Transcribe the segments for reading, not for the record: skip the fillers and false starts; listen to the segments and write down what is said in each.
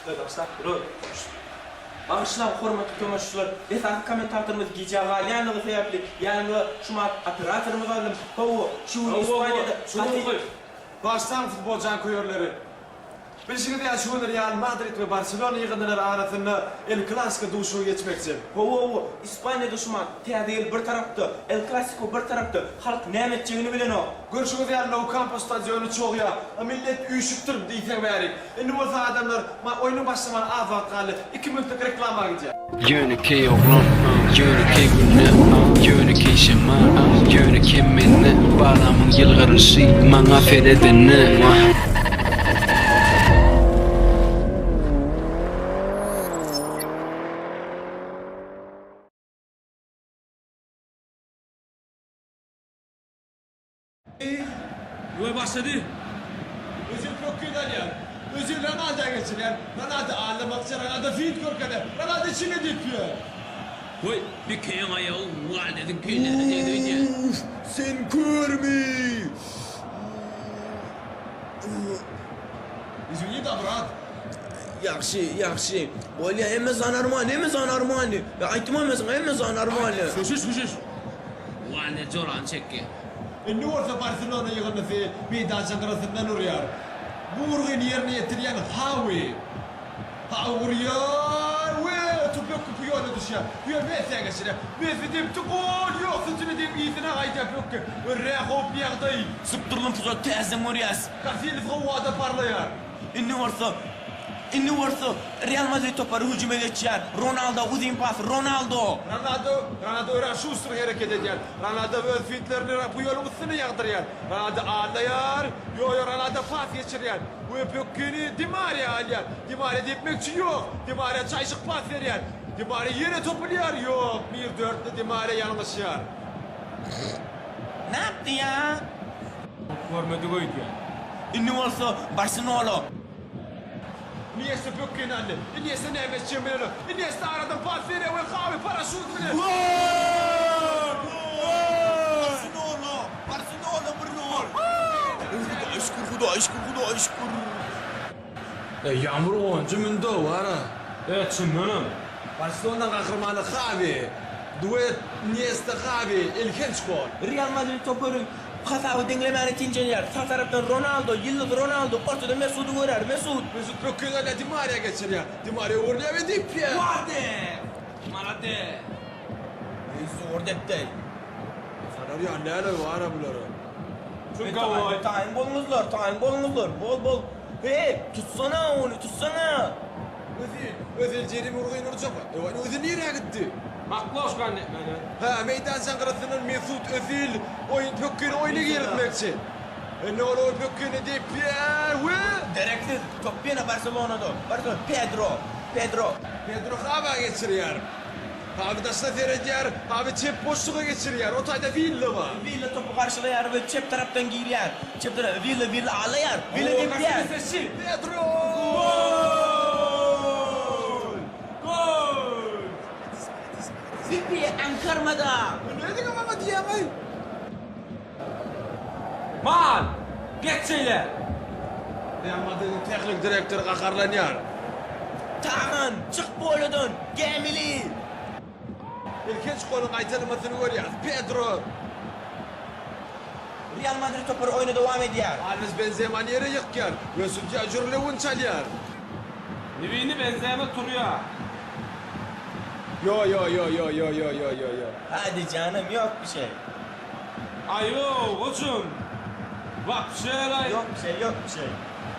Özbaşdak durar. Bagyşlaň, hormatly tomaşaçylar, esasy kommentatorymyz gijä galýanlygy sebäpli ýanyma şumat operatorymyzy aldym. Hawa, şu gün Ispaniýada gaty. Bagyşlaň futbol janköýerleri. Bilşiňiz ýaly şu gün Real Madrid we Barselona ýygyndylary arasynda El Klasiko duşuşygy geçmekçi. Hawa, hawa, Ispaniýada şumat Täze ýyl bir tarapda, El Klasiko bir tarapda, halk näme etjegini bilenok. Görşüňiz ýaly Nou Kampo stadiony çogýar. A millet üýşüpdir diýseň bärik. Indi bolsa adamlar ma oýnuň başlamana az wagt galdy. Iki minutlyk reklama gidýär. Ýönekeý oglan, ýönekeý günde, ýönekeý şemal, ýönekeý mende, Balamyň ýylgyryşy maňa seredende. We başlady. Özil pökgini alýar. Özil Ronalda geçirýär. Ronaldo aldamakçy. Ronaldo fint görkezýär. Ronaldo içine depýär. Goý, Pikeň aýagy Waldeziň kellesine degdi öýdýän. Uff, sen körmi? Izwini da brat. Ýagşy, ýagşy. Bolýa, hemmesi normalny, hemmesi normalny. Ýa aýtdym-a men saňa, hemmesi normalny. Köşeş, köşeş. Walder jorany çekdi. Indi bolsa Barselona ýygyndysy meýdança gyrasyndan urýar. Bu urgyny ýerine ýetirýän Hawi. Hawi urýar we top pökgi Puýola düşýär. Puýol Messiä geçirýär. Messi depdi, gol! Ýok, sütüni dep yzyna gaýdýar pökgi. Örän howply ýagdaý. Sypdyrylan pursat täzeden görýäs. Kasillas howada parlaýar. Indi bolsa, indi bolsa Real Madrid topary hüjüme geçýär. Ronaldo uzyn pas, Ronaldo! Ronaldo, Ronaldo örän şustr hereket edýär. Ronaldo öz fintlerini Puýolyň üstüne ýagdyrýar. Ronaldo aldaýar. Ýo, ýo, Ronaldo pas geçirýär. We pökgini Di Mariýa alýar. Di Mariýa depmekçi, ýok. Di Mariýa çaýşyk pas berýär. Di Mariýa ýene topulýar, ýok. Bir dörtli Di Mariýa ýalňyşýar. Nätdi ýa? Görmedik öýdýän. Indi bolsa Barsenolo. Iniesta pökgini aldy. Iniesta näme etjegini bilenok. Iniesta aradan pas berýär we Hawi paraşýut bilen. Gol! Gol! Barsenolo! Barsenolo bir gol! Hudaýa şükür, Hudaýa şükür, Hudaýa şükür! E ýagmyr gonjy mündi wara. E çyndanam. Barselonanyň gahrymany Hawi. Duet Iniesta Hawi elhenç gol. Real Madrid topary hasaby deňlemäne tiňjenýär. Sag tarapdan Ronaldo, ýyldyz Ronaldo ortada Mesudy görýär. Mesut. Mesut pökgini alýar Di Mariýa geçirýär. Di Mariýa öwrülýär we depýär. Wardy! Malades! Zor depdi. Sanar ýa näle wara bulara. Şu gol. Taýyn boluňyzlar, taýyn boluňyzlar. Bol bol. Hey, tutsana ony, tutsana. Özil, Özil jerime urgyny urjak. Ewa, Özil nirä gitdi? Makloşkan etmeli. Hä, meýdançaň gyrasyndan Mesut Özil oýun pökgini oýna girizmekçi. Indi ol ol pökgini depýär we Dereksiz, top ýene Barselonada. Barselona, Pedro, Pedro. Pedro Hawä geçirýär. Hawi daşyna seredýär. Hawi çep boşluga geçirýär. O taýda Willa bar. Willa topy garşylaýar we çep tarapdan girýär. Çep tarap Willa Willa alaýar. Willa depýär. Pedro! Gol! Gol! Pipi aňkarmada. Nädiňe maňa diýýäňaý? Mal! Geç şeýle! Real Madridiň tehnik direktory gaharlanýar. Tagan, çyk polodan, gämili! Ilkinji goluň gaýtalamasyny görýäris. Pedro. Real Madrid topary oýna dowam edýär. Alwes Benzemany ýere ýykýar we sudýa jürlewügini çalýar. Nibini Benzema turýar. Ýo ýo ýo ýo ýo ýo ýo ýo ýo. Hadi janym ýok bir şey. Aýow goçum. Wapşe-laý. Ýok bir şey ýok bir şey.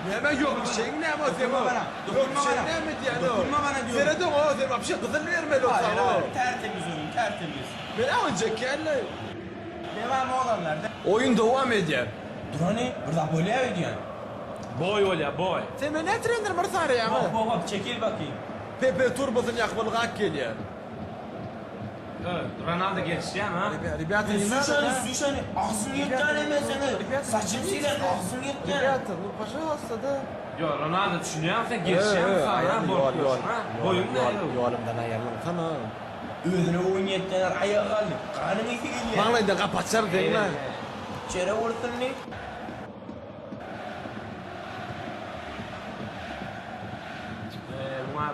Näme ýok bir şeyiň näme o Dokunma seň o. bana, Ýok dokunma bir şey bana. näme diýýän o. Dokunma bana diyorum. Serediň o sen wapşe gyzyl bermeli o Hayır saňa o. hayır tertemiz oyun tertemiz. Men-ä oýunjak känlaý. Dewam oglanlar. Oýun dowam edýär. Dur hany bir zat bolýa öýdýän. Boý bolýa boý. Sen meni nä trener bir saraýaňa. Hop hop hop çekil bakayım. Pepe turbasyny ýakyp ylgap gelýär. Ronaldo gelişýämi ha? Rебята не надо Suşany suşany agzyň ýetýän men seni. Saçym siren agzyň ýetýän. Rебята ну пожалуйста да. Ýo Ronaldo düşünýämi sen gelişýämi sana bolup ýörsün ha? Boýuň näme? Ýolumdan aýrylyňsana. Özüne oýun ýetýänler aýaga galdy. Ganyň ysy gelýär. Maňlaýyndan gapaçar deňme. Çere ursun diý.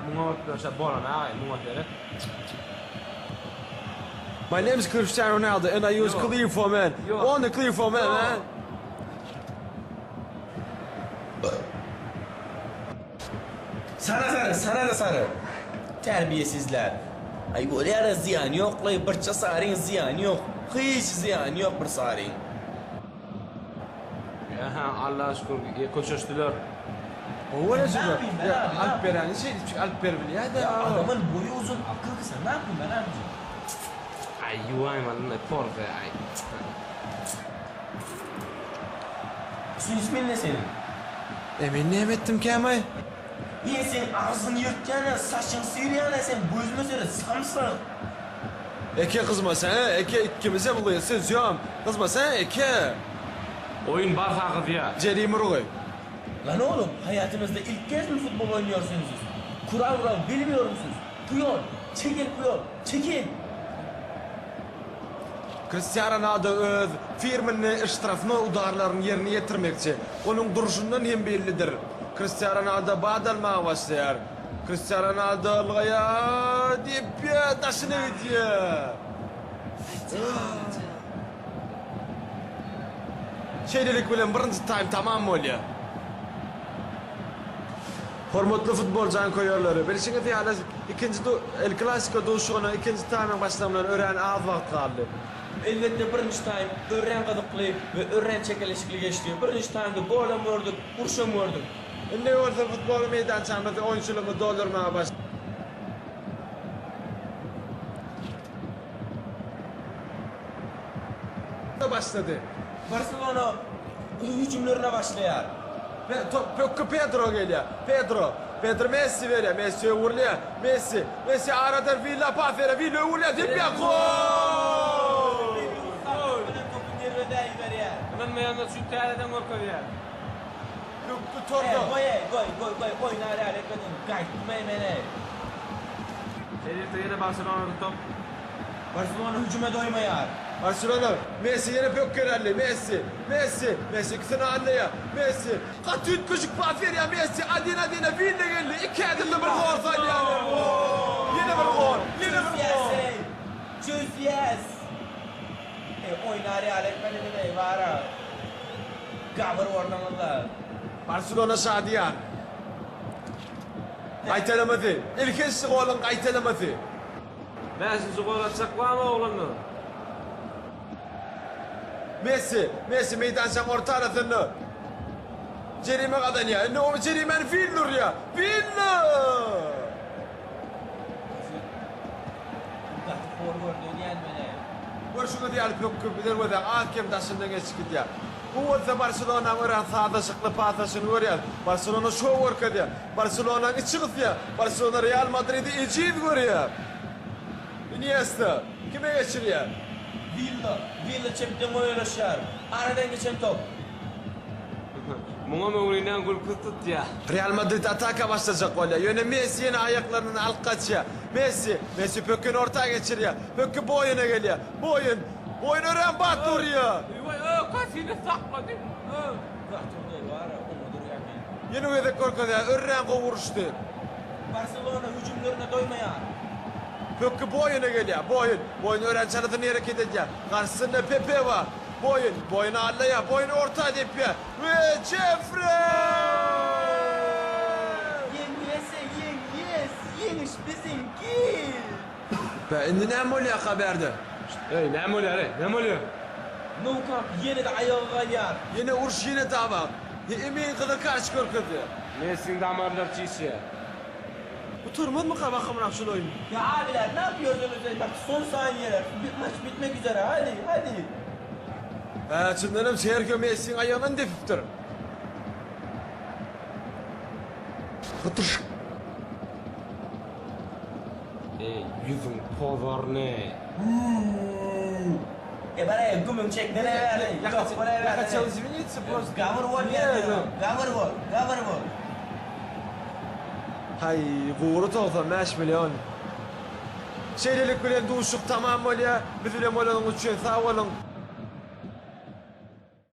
Muňa bolup ýörşä bolan agaý, muňa seret. My name is Cristiano Ronaldo and I use Clear for men. Only Clear for men man. Sana sary, sana-da sary. Terbiýesizler. Aý bolýara zyýany ýoklaý birçe saryň zyýany ýok. Hiç zyýany ýok bir saryň. Ähä Allaha şükür köşeşdiler. Gowy bolýa Ya alyp bereni şeýdip alyp beribilýädä. Ya adamyn boýy uzun akyly kysa ne yapayım ben abicim. Aý ýuwaýmalyny porze aý. Şu ismin ne senin? E men näme etdim kämaý? Ýe sen agzyňy ýyrtýana saçyňy syrýana sen gözüme seret samsyk. Eke gyzma sen eke ikkimizem uly sözýam gyzma sen eke. Oýun barha gyzýa. Jerime urgy. Lan oğlum haýatynızda ilk kez mi futbol oýnuýorsunuzuz? Kural mural bilmiyor musunuz? Puyol, çekil Puyol, çekil! Kristiano Ronaldo öz firmini ştrafnoý udarlaryny ýerine ýetirmekçi. Onuň durşundan hem bellidir. Kristiano Ronaldo bat almaga başlaýar. Kristiano Ronaldo ylgaýar, depýär, daşyna gidýär. Şeýlelik bilen birinji taým tamam bolýar. Hormatly futbol janköýerleri, bilşiňiz ýaly, ikinji El Klasiko duşuşygyna ikinji taýmyň başlamagyna örän az wagt galdy. Elbetde birinji taým örän gyzykly we örän çekeleşikli geçdi. Birinji taýmda golam gördük, urşam gördük. Indi bolsa futbol meýdançamyzy oýunçylygymyzy doldurmaga baş. Başlady. Barselona hüjümlerine başlaýar. Top pökgi Pedro gelýär. Pedro. Pedro Messi berýär. Messi öwrülýär. Messi. Messi aradan Villa pas berýär. Villa öwrülýär. Depýär. Gol! Bilen topy derwezä iberýär. Ynanmaýanlar üçin täzeden görkezýär. Pökgi torda. Goý, goý, goý, goý, oýnar ýaly etmediň. Gaýtdym eý men eý. Şeýlelikde ýene Barselonada top. Barselona hüjüme doýmaýar. Barselona, Messi ýene pökgini aldy, Messi, Messi, Messi ikisini alýar, Messi, gaty üýtgeşik pas berýär Messi, adin-adine Willa geldi, iki ädimde bir gol salýar, ýene bir gol, ýene bir gol. Çüz yes! Eý oýnar ýaly etmediňiz eý bara. Gabyr bolduňyzlar. Barselona şadyýan. Gaýtalamasy, ilkinji goluň gaýtalamasy. Bäşinji gol atjak barmy oglanlar? Messi, Messi meýdançanyň orta arasynda jerime gazanýar. Indi ol jerimäni Willa urýar. Willa! Gaty hor gördi öýdýän men-ä. Görşüňiz ýaly pökgi derwezäň az-kem daşyndan geçip gidýär. Bu bolsa Barselonanyň örän sazlaşykly paslaşygyny görýäris. Barselona şou görkezýär. Barselonanyň içi gysýar. Barselona Real Madridi ejiz görýär. Iniesta kime geçirýär? Willa, Willa çepden goýalaşýar. Aradan geçen top. Muňa Mourinýoň gülküsi tutýar. Real Madrid ataka başlajak bolýar. Ýöne Messi ýene aýaklaryndan alyp gaçýar. Messi, Messi pökgini orta geçirýär. Pökgi Boýana gelýär. Boýan, Boýan örän batly urýar. Öý, öý, Kasillas saklady. Öý. Gaty goý bara, oňa durýar men. Ýene gezek görkezýär, örän gowy uruşdy. Barselona hüjümlerine doýmaýar. Pökgi Boýana gelýär. Boýan, Boýan örän çalasyn hereket edýär. Garşysynda Pepe bar. Boýan, Boýan allaýar. Boýan orta depýär we Jeffri! Ýeňýes-e, ýeňýes! Ýeňiş biziňki! Bä, indi näme bolýarka bärde? Eý, näme bolýar, eý, näme bolýar? Nou Kamp ýene-de aýaga galýar. Ýene uruş, ýene dawa. Emin gyzyl kartoçka görkezdi. Messiň damarlary çişýär. Gutarmazmyka bakamrak şul oýun? Ya abiler ne yapıyorsunuz ey bak son saniyeler maç bitmek üzere hadi hadi. Hä, çyndanam Serhio Messiň aýagyndan depipdir. Gytyşyk. Eý, ýüzüň pozarny. E bana gümüň çekmene bäri. Я хотел извиниться просто. Gawur bol ýa, gawur bol, gawur bol. Haý, gury 95 million. Şeýlelik bilen duşuşyk tamam bolýar. Biz bilen bolanyňyz üçin sag boluň.